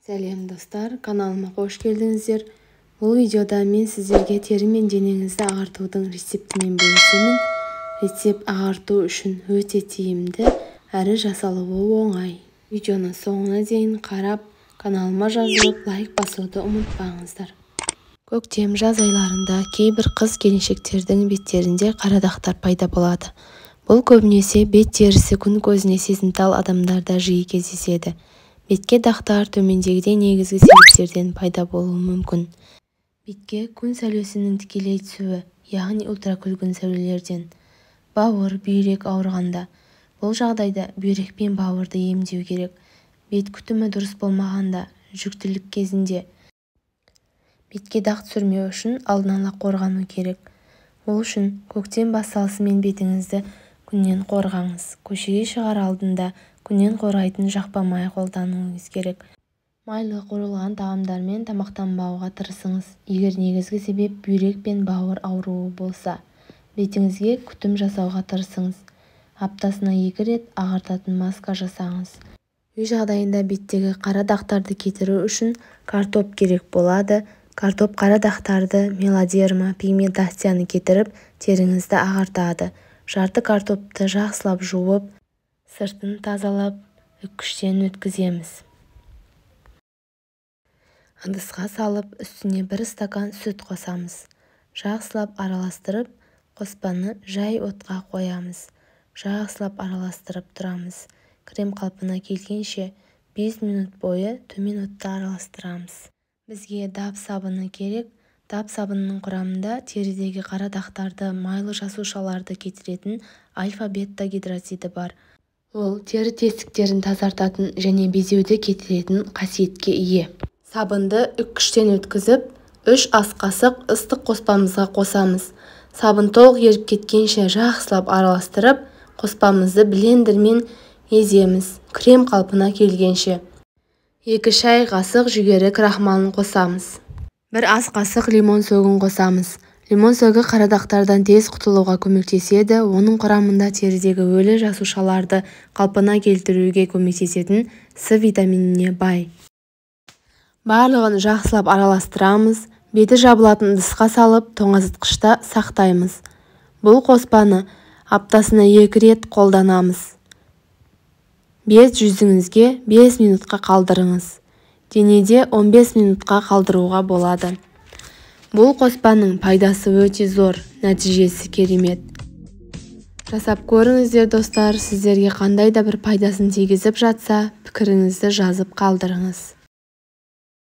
Сәлем, достар! Каналыма қош келдіңіздер! Бұл видеода мен сіздерге тері мен денеңізді ағартудың рецептімен бөлісемін. Рецепт ағарту үшін өте тиімді әрі жасалуы оңай. Видеоны соңына дейін қарап, каналыма жазылып, лайк басуды ұмытпаңыздар. Көктем, жаз айларында кейбір қыз-келіншектердің беттерінде қара дақтар пайда болады. Бұл көбінесе бет терісі күн көзіне сезімтал адамдарда жиі кездеседі. Бетке дақтар төмендегідей негізгі себептерден пайда болуы мүмкін. Бетке күн сәулесінің тікелей түсуі, яғни ультракүлгін сәулелерден. Бауыр, бүйрек ауырғанда. Бұл жағдайда бүйрек пен бауырды емдеу керек. Бет күтімі дұрыс болмағанда, жүктілік кезінде. Бетке дақ түсірмеу үшін алдын ала қорғану керек. Ол үшін көктем басталысымен бетіңізді күннен қорғаңыз. Көшеге шығар алдында күннен қорғайтын жақпа май қолдануыңыз керек. Майлы, қуырылған тағамдармен тамақтанбауға тырысыңыз. Егер негізгі себеп бүйрек пен бауыр ауруы болса. Бетіңізге күтім жасауға тырысыңыз. Аптасына екі рет ағартатын маска жасаңыз. Үй жағдайында беттегі қара дақтарды кетіру үшін картоп керек болады. Картоп қара дақтарды, меладерма, пигментацияны кетіріп, теріңізді ағартады. Жарты картопты жақсылап жуып, сыртын тазалап, үккіштен өткіземіз. Ыдысқа салып, үстіне бір стакан сүт қосамыз. Жақсылап араластырып, қоспаны жай отқа қоямыз. Жақсылап араластырып тұрамыз. Крем қалпына келгенше 5 минут бойы төмен отта араластырамыз. Бізге дап сабыны керек. Дап сабынының құрамында терідегі қара дақтарды, майлы жасушаларды кетіретін альфа-бета гидрациді бар. Ол тері тесіктерін тазартатын және безеуді кетіретін қасиетке ие. Сабынды үккіштен өткізіп, 3 ас қасық ыстық қоспамызға қосамыз. Сабын толық еріп кеткенше жақсылап араластырып, қоспамызды блендермен еземіз, крем қалпына келгенше. 2 шай қасық жүгері крахмалын қосамыз. 1 ас қасық лимон согын қосамыз. Лимон согі қара дақтардан тез құтылуға көмектеседі. Оның құрамында терідегі өлі жасушаларды қалпына келтіруге көмектесетін С витаминіне бай. Барлығын жақсылап араластырамыз. Беті жабылатын ыдысқа салып, тоңазытқышта сақтаймыз. Бұл қоспаны аптасына 2 рет қолданамыз. Бет жүзіңізге 5 минутқа қалдырыңыз. Денеде 15 минутқа қалдыруға болады. Бұл қоспаның пайдасы өте зор, нәтижесі керемет. Жасап көріңіздер, достар, сіздерге қандай да бір пайдасын тигізіп жатса, пікіріңізді жазып қалдырыңыз.